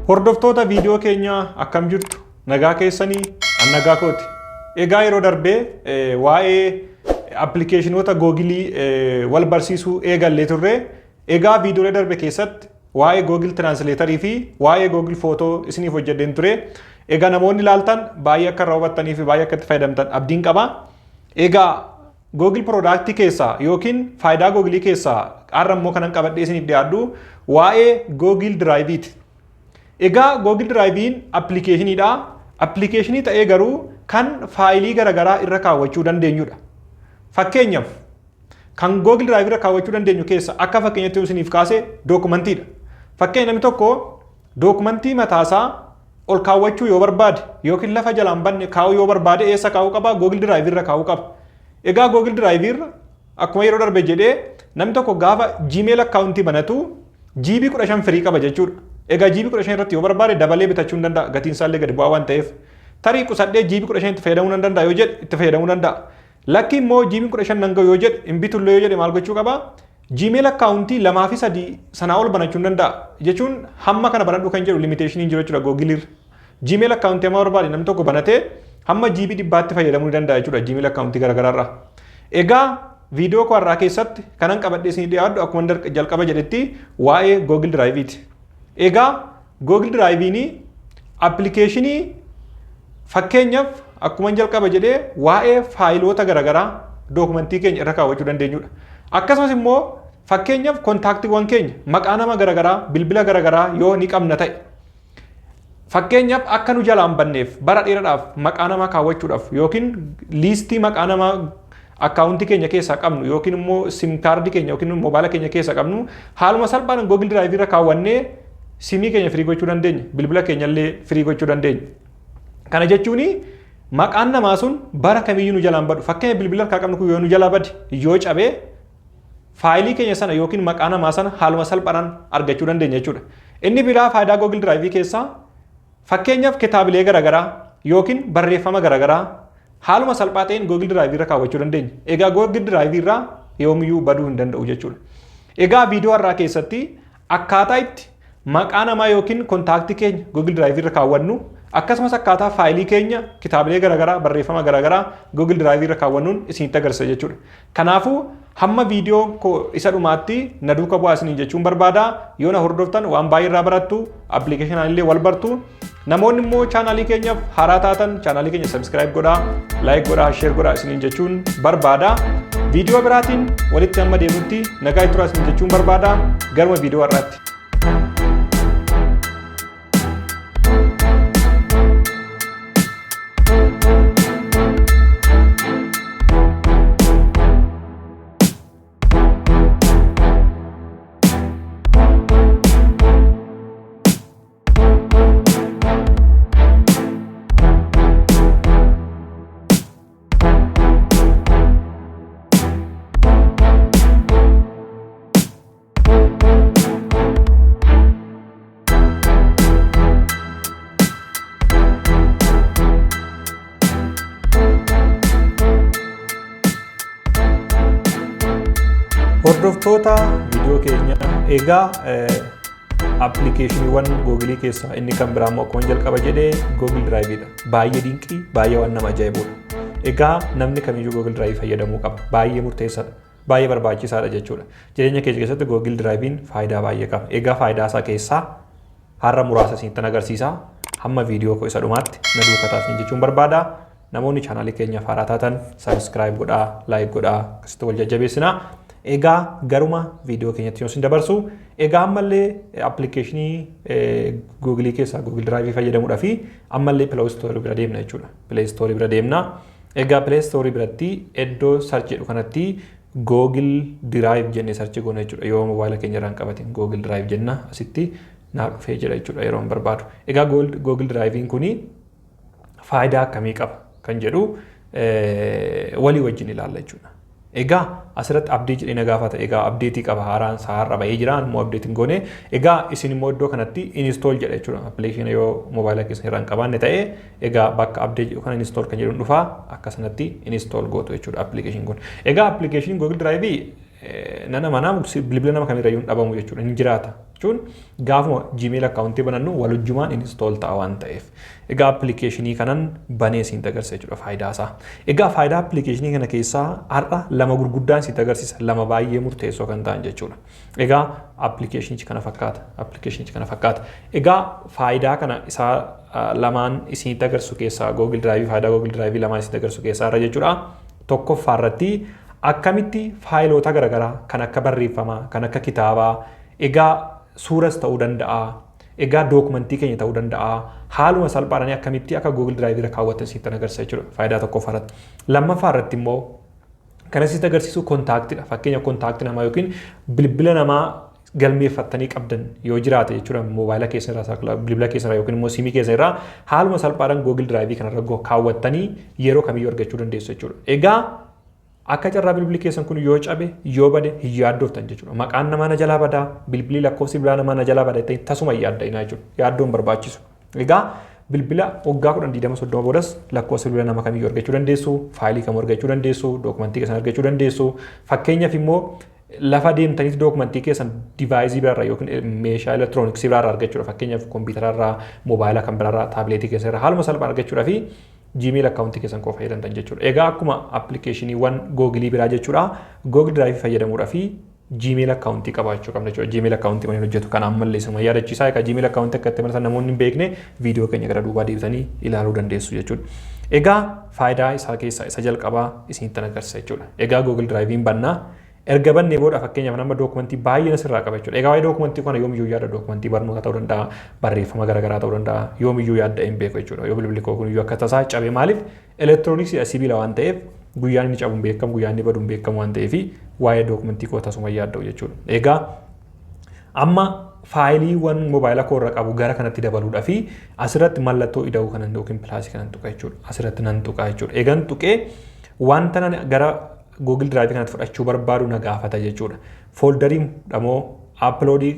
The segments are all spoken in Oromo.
Hordoftoota viidiyoo keenyaa, akkam jirtu? Nagaa keessanii? An nagaa kooti. Egaa yeroo darbee waa'ee appilikeeshinoota Googilii wal barsiisuu eegallee turre. Egaa viidiyoolee darbe keessatti waa'ee Google Translator fi waa'ee Google Photo isiniif hojjedheen ture. Egaa namoonni ilaaltan baay'ee akka irraa hubattanii fi baay'ee akka itti fayyadamtan abdiin qaba. Egaa Google Product keessaa yookiin faayidaa Google keessaa har'a immoo kanan qabadhee isiniif dhiyaadhu waa'ee Google Drive'ti. Egaa Google Drive'n appilikeeshiniidha. Appilikeeshinii ta'ee garuu kan faayilii garaagaraa irra kaawwachuu dandeenyudha. Fakkeenyaaf, kan Google Drive irra kaawwachuu dandeenyu keessa akka fakkeenyatti isiniif kaase dookumantiidha. Fakkeenya, namni tokko dookumantii mataasaa ol kaawwachuu yoo barbaade yookiin lafa jalaan banne kaa'uu yoo barbaade, eessa kaa'uu qaba? Google Drive irra kaa'uu qaba. Egaa Google Drive irra akkuma yeroo darbe jedhee, namni tokko gaafa Gmail akkaawuntii banatu GB 15 free qaba jechuudha. Egaa GB 15 irratti yoo barbaade dabalee bitachuu hin danda'a, gatiin isaallee gadi bu'aa waan ta'eef. Tarii qusadhee GB 15 itti fayyadamuu nan danda'a yoo jedhe, itti fayyadamuu danda'a. Lakki immoo GB 15 nan ga'u yoo jedhe, hin bitullee yoo jedhe, maal gochuu qaba? Gmail akkaawuntii lamaa fi sadii sanaa ol banachuu hin danda'a. Jechuun hamma kana banadhu kan jedhu limitation hin jiru jechuudha Google irra. Gmail akkaawuntii hamma barbaade namni tokko banatee hamma GB 100tti fayyadamuu ni danda'a jechuudha Gmail akkaawuntii garaagaraarraa. Egaa viidiyoo koo har'aa keessatti kanan qabadhee isinii dhiyaadhu akkuma jalqaba jedhetti waa'ee Google Drive'ti. Egaa Google Drive'n appilikeeshinii fakkeenyaaf akkuma jalqaba jedhee waa'ee faayiloota garaagaraa, dookumentii keenya irra kaawwachuu dandeenyudha. Akkasumas immoo fakkeenyaaf kontaaktiiwwan keenya, maqaa nama garaagaraa, bilbila garaagaraa yoo ni qabna ta'e, fakkeenyaaf akka nu jalaan banneef bara dheeraadhaaf maqaa namaa kaawwachuudhaaf yookiin liistii maqaa namaa akkaawuntii keenya keessaa qabnu yookiin immoo SIM kaardii keenya yookiin moobaayila keenya keessaa qabnu haaluma salphaan Google Drive irra kaawwannee simii keenya free gochuu dandeenya, bilbila keenya illee free gochuu dandeenya. Kana jechuun maqaan namaa sun bara kamiyyuu nu jalaan badu. Fakkeenya, bilbila harkaa qabnu kun yoo nu jalaa bade, yoo cabee, faayilii keenya sana yookiin maqaa namaa sana haaluma salphaadhaan argachuu dandeenya jechuudha. Inni biraa faayidaa Google Drive keessaa fakkeenyaaf kitaabilee garaagaraa yookiin barreeffama garaagaraa haaluma salphaa ta'een Google Drive irra kaawwachuu dandeenya. Egaa Google Drive irraa yoomiyyuu baduu hin danda'u jechuudha. Egaa viidiyoo har'aa keessatti akkaataa itti maqaa namaa yookiin kontaaktii keenya Google Drive irra kaawwannu, akkasumas akkaataa faayilii keenya, kitaabilee garaagaraa, barreeffama garaagaraa Google Drive irra kaawwannuun isinitti agarsiisa jechuudha. Kanaafuu hamma viidiyoo koo isa dhumaatti na duuka bu'aa isiniin jechuun barbaada. Yoo na hordoftan waan baay'ee irraa barattu, appilikeeshinaan illee wal bartu. Namoonni immoo chaanaalii keenyaaf haaraa taatan chaanaalii keenya subscribe godhaa, like godhaa, share godhaa isiniin jechuun barbaada. Viidiyoo biraatiin walitti hamma deemutti nagaa turaa isiniin jechuun barbaada. Garuma viidiyoo har'aatti. Hordoftoota viidiyoo keenya, egaa appilikeeshiniiwwan Googilii keessaa inni kan biraa immoo akkuma jalqaba jedhee Google Drive'dha. Baay'ee dinqii, baay'ee waan nama ajaa'ibudha. Egaa namni kamiyyuu Google Drive fayyadamuu qaba. Baay'ee murteessaadha. Baay'ee barbaachisaadha jechuudha. Jireenya keenya keessatti Google Drive'n faayidaa baay'ee qaba. Egaa faayidaa isaa keessaa har'a muraasa isinitti agarsiisa. Hamma viidiyoo koo isa dhumaatti na duukaa taasisan jechuun barbaada. Namoonni chaanaalii keenyaaf haaraa taatan subscribe godhaa, like godhaa, akkasitti wal jajjabeessinaa. Egaa garuma viidiyoo keenyatti yoo isin dabarsu, egaa ammallee appilikeeshinii Googilii keessaa Google Drive fayyadamuudhaa fi ammallee Play Store bira deemna jechuudha. Play Store bira deemna. Egaa Play Store biratti iddoo search jedhu kanatti Google Drive jennee search goona jechuudha. Yoo moobaayila keenya irraa hin qabatin Google Drive jenna, asitti naa dhufee jira jechuudha yeroo hin barbaadu. Egaa Google Drive'n kuni faayidaa akkamii qaba kan jedhu walii wajjin ilaalla jechuudha. Egaa asirratti update jedhee na gaafata. Egaa updateii qaba, haaraan isaa har'a bahee jira, immoo update hin goone. Egaa isin immoo iddoo kanatti install jedha jechuudha. Application yoo moobaayila keessan irraa hin qabaanne ta'e, egaa bakka update jedhu kana install kan jedhu dhufaa, akka sanatti install gootu jechuudha application kun. Egaa application Google Drive Nan amanaa, bilbila nama kamirrayyuu hin dhabamu jechuudha, hin jiraata. Jechuun gaafuma Gmail accountii banannu walujjumaan install ta'a waan ta'eef. Egaa appilikeeshinii kanan banee siin agarsiisa jechuudha faayidaa isaa. Egaa faayidaa appilikeeshinii kana keessaa har'a lama gurguddaan siin agarsiisa, lama baay'ee murteessoo kan ta'an jechuudha. Egaa appilikeeshinichi kana fakkaata. Appilikeeshinichi kana fakkaata. Egaa faayidaa kana isaa lamaan isinitti agarsiisu keessaa, Google Drive, faayidaa Google Drive lamaan isinitti agarsiisu keessaa irra jechuudha. Tokkoffaa irratti akkamitti faayiloota garaagaraa kan akka barreeffamaa, kan akka kitaabaa, egaa suuras ta'uu danda'a, egaa dookumentii keenya ta'uu danda'a. Haaluma salphaadhaan akkamitti akka Google Drive irra kaawwatan isinitti agarsiisa jechuudha faayidaa tokkoffaa irratti. Lammaffaa irratti immoo kan asitti agarsiisu contactiidha. Fakkeenya contactii namaa yookiin bilbila namaa galmeeffattanii qabdan yoo jiraate jechuudha, moobaayila keessa irraa, bilbila keessa irraa yookiin immoo siimii keessa irraa haaluma salphaadhaan Google Drive kanarra kaawwattanii yeroo kamiyyuu argachuu dandeessu jechuudha. Egaa akka carraa bilbilli keessan kun yoo cabe, yoo bade, hin yaaddoftan jechuudha. Maqaan namaa na jalaa badaa, bilbilli lakkoofsi bilbilaa namaa na jalaa badaa jettanii tasuma hin yaadda'inaa jechuudha. Yaaddoon barbaachisu. Egaa bilbila waggaa 10, 20, 30 boodas lakkoofsa bilbila nama kamiyyuu argachuu dandeessu, faayilii kamuu argachuu dandeessu, dookumentii keessan argachuu dandeessu. Fakkeenyaaf immoo lafa deemtanitti dookumentii keessan deviceii biraarraa yookiin meeshaa elektirooniksii biraarraa argachuudha. Fakkeenyaaf kompiitararraa, moobaayila kan biraarraa, taabileetii keessan irraa haaluma salphaan argachuudhaa fi Gmail accountii keessan qofa fayyadamtan jechuudha. Egaa akkuma appilikeeshiniiwwan Googilii biraa jechuudha, Google Drive fayyadamuudhaa fi Gmail accountii qabaachuu qabna jechuudha. Gmail accountii waliin hojjetu. Kana ammallee isuma yaadachiisaa. Egaa Gmail accountii akka itti banatan namoonni hin beekne viidiyoo keenya gara duubaa deebitanii ilaaluu dandeessu jechuudha. Egaa faayidaa isaa keessaa isa jalqabaa isinitti agarsiisa jechuudha. Egaa Google Drive'n bannaa. Erga bannee booda, fakkeenyaaf nama dookumentii baay'een asirraa qaba jechuudha. Egaa waa'ee dookumentii kana yoomiyyuu yaada, dookumentii barnoota ta'uu danda'a, barreeffama garaagaraa ta'uu danda'a, yoomiyyuu yaadda hin beeku jechuudha. Yoo bilbilli koo kun iyyuu akka tasaa cabe, maaliif elektirooniksii sibiila waan ta'eef guyyaan inni cabu hin beekamu, guyyaan inni badu hin beekamu waan ta'eef waa'ee dookumentii koo tasuma yaadda'u jechuudha. Egaa amma faayiliiwwan moobaayila koo irra qabu gara kanatti dabaluudhaa fi asirratti mallattoo ida'uu kanan yookiin plusii kanan tuqa jechuudha. Asirratti nan tuqa jechuudha. Egan tuqee wanta nan gara Google Drive kanatti fudhachuu barbaadu na gaafata jechuudha. Folderiin godhamoo, uploadii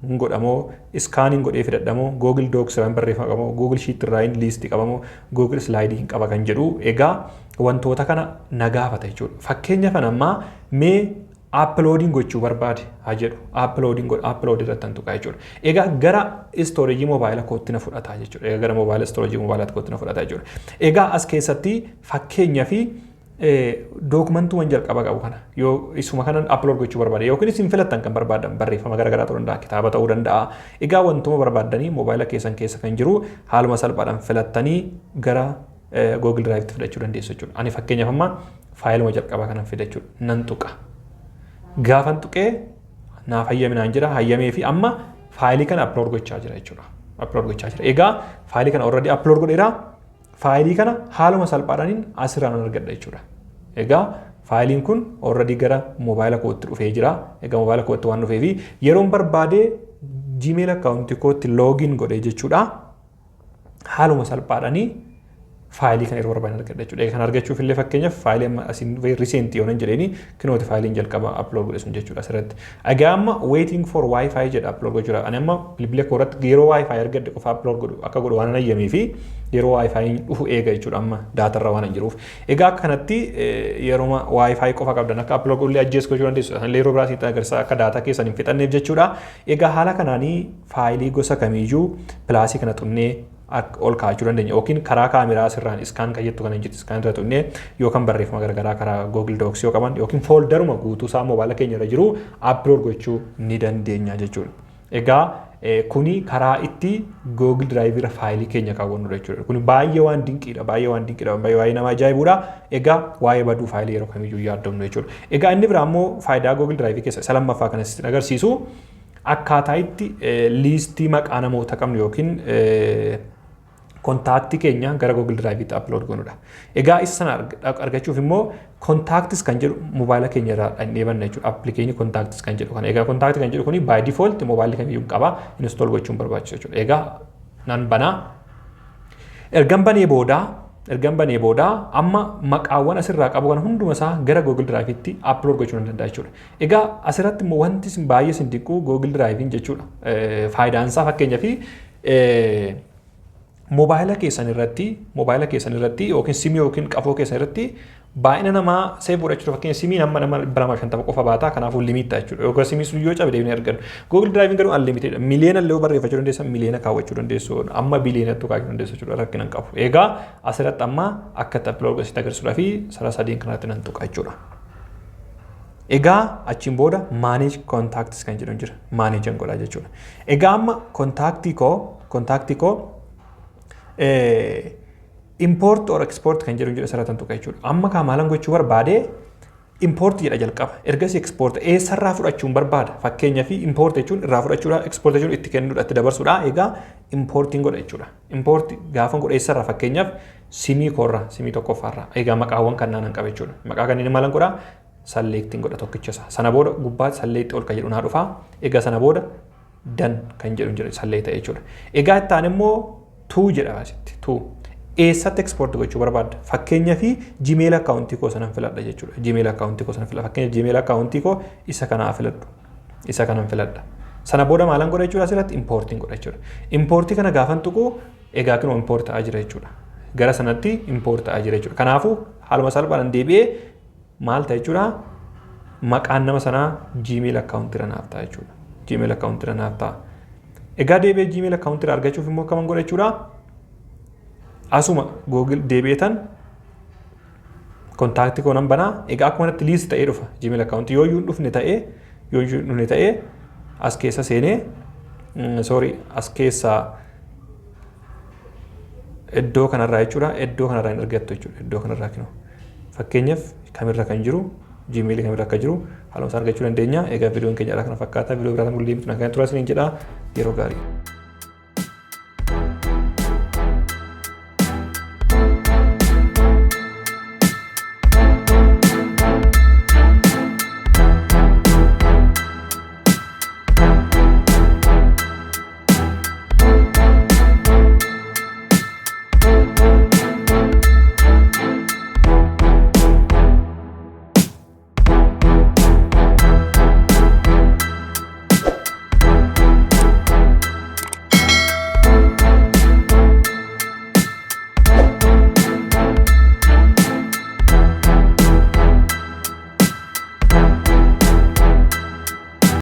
hin godhamoo, scaniin godhee fidadhamoo, Google Docs irraa barreeffama qabamoo, Google Sheet irraa listii qabamoo, Google Slide hin qaba kan jedhu, egaa wantoota kana na gaafata jechuudha. Fakkeenyaaf ammaa mee uploadiin gochuu barbaade haa jedhu, uploadiin godha, upload irratti kan tuqaa jechuudha. Egaa gara storageii moobaayila kootti na fudhata jechuudha. Egaa gara moobaayila storageii moobaayila kootti na fudhata jechuudha. Egaa as keessatti fakkeenyaa fi dookumantuuwwan jalqaba qabu kana yoo isuma kanan upload gochuu barbaade yookiin isin filattan kan barbaadan, barreeffama garaagaraa ta'uu danda'a, kitaaba ta'uu danda'a. Egaa wantuma barbaaddanii moobaayila keessan keessa kan jiru haaluma salphaadhaan filattanii gara Google Drive fidachuu dandeessu jechuudha. Ani fakkeenyaaf amma faayiluma jalqabaa kanan fidachuudha. Nan tuqa. Gaafan tuqee naaf hayyaminaan jira, hayyamee fi amma faayilii kana upload gochaa jira jechuudha. Upload gochaa jira. Egaa faayilii kana already upload godheera. Faayilii kana haaluma salphaadhaan asirraa nan argadha jechuudha. Egaa faayiliin kun already gara moobaayila kootti dhufee jira. Egaa moobaayila kootti waan dhufeefi yeroon barbaade Gmail accountii kootti login godhee jechuudha. Haaluma salphaadhaanii faayilii kana yeroo barbaadan argadha jechuudha. Kan argachuuf illee fakkeenyaaf faayilii amma asiin recent yoo nan jedheeni, kinooti faayiliin jalqaba upload godhe sun jechuudha asirratti. Egaa amma "waiting for wifi" jedha upload gochuudha. Ani amma bilbila koo irratti yeroo wifi argadhe qofa upload godhu akka godhu waan hayyamee fi yeroo wifi dhufu eega jechuudha, amma daatarra waan hin jiruuf. Egaa akka kanatti yeroo wifi qofa qabdan akka upload godhu illee ajjees gochuu dandeessu. Illee yeroo biraa sitti agarsiisa akka daataa keessan hin fixanneef jechuudha. Egaa haala kanaanii faayilii gosa kamiiyyuu plusii kana xunnee ol kaa'achuu dandeenya yookiin karaa kaameraa asirraan scan kan jettu kana jirti, scan irra tuqnee yookaan barreeffama garaagaraa karaa Google Docs yoo qaban yookiin folderuma guutuu isaa moobaayila keenya irra jiru upload gochuu ni dandeenya jechuudha. Egaa kuni karaa itti Google Drive irra faayilii keenya kaawwannudha jechuudha. Kuni baay'ee waan dinqiidha, baay'ee waan dinqiidha, baay'ee nama ajaa'ibudha. Egaa waa'ee baduu faayilii yeroo kamiyyuu yaaddomnu jechuudha. Egaa inni biraa immoo faayidaa Google Drive keessa isa lammaffaa kan asitti agarsiisu akkaataa itti liistii maqaa namoota qabnu yookiin contactii keenya gara Google Drive'itti upload goonudha. Egaa isa sana argachuuf immoo Contacts kan jedhu moobaayila keenya irraa dhaqnee banna jechuudha. Appilikeeshinii Contacts kan jedhu kana. Egaa Contactii kan jedhu kuni by default moobaayilli kamiyyuu qaba, install gochuun barbaachisu jechuudha. Egaa nan banaa. Ergan banee booda amma maqaawwan asirraa qabu kana hunduma isaa gara Google Drive'itti upload gochuu nan danda'a jechuudha. Egaa asirratti immoo wanti isin baay'ee isin dinqu Google Drive'in jechuudha. Faayidaan isaa fakkeenyaaf moobaayila keessan irratti yookiin simii yookiin qafoo keessan irratti Baay'ina namaa save godhachuudha. Fakkeenya simiin amma nama 250 qofa baata, kanaafuu limit ta'a jechuudha. Yookaan simii sun yoo cabe deebinee argannu. Google Drive garuu unlimited. Miliyoona illee barreeffachuu dandeessan, miliyoona kaawwachuu dandeessu, amma biliyoonatti kaawwachuu dandeessu jechuudha, rakkina hin qabu. Egaa asirratti amma akka itti upload godhasitti agarsiisuudhaa fi sarara sadiin kanatti nan tuqa jechuudha. Egaa achiin booda manage contacts kan jedhu jira. Manage godhaa jechuudha. Egaa amma contactii koo import or export kan jedhu jira, asirratti tuqa jechuudha. Amma kaa maalan gochuu barbaade? Import jedha jalqaba. Ergasii export eessarraa fudhachuun barbaada? Fakkeenyaaf import jechuun irraa fudhachuudha, export jechuun itti kennuudha, itti dabarsuudha. Egaa importiin godha jechuudha. Import gaafa godha eessarraa? Fakkeenyaaf simii koorraa, simii tokkoffaarraa. Egaa maqaawwan kannaan hin qaba jechuudha. Maqaa kanneen maalan godhaa? Selectiin godha tokkicha isaa. Sana booda gubbaatti select all kan jedhu naa dhufa. Egaa sana booda done kan jedhu jira, select ta'e jechuudha. Egaa itti aan immoo to jedha asitti, to. Eessatti export gochuu barbaadda? Fakkeenyaa fi Gmail accountii koo sanan filadha jechuudha. Gmail accountii koo sanan filadha. Fakkeenya Gmail accountii koo isa kanaa filadhu. Isa kanan filadha. Sana booda maalan godha jechuudha? Asirratti importiin godha jechuudha. Importii kana gaafan tuqu egaa kunoo import ta'aa jira jechuudha. Gara sanatti import ta'aa jira jechuudha. Kanaafuu haaluma salphaadhaan deebi'ee maal ta'a jechuudha? Maqaan nama sanaa Gmail accountii irra naaf ta'a jechuudha. Gmail accountii irra naaf ta'a. Egaa deebi'ee Gmail accountii irra argachuuf immoo akkaman godha jechuudha? Asuma Google deebi'eetan contactii koo nan banaa. Egaa akkuma kanatti list ta'ee dhufa Gmail accountii. Yoo iyyuu hin dhufne ta'ee as keessa seenee, sorry, as keessa iddoo kanarraa jechuudha, iddoo kanarraa hin argattu jechuudha. Iddoo kanarraa kinoo fakkeenyaaf kamirra kan jiru, Gmailii kamirra akka jiru haaluma isaa argachuu dandeenya. Egaa viidiyoon keenya kana fakkaata. Viidiyoo biraatiin mul'ii nagaan turaa isiniin jedha. Yeroo gaarii.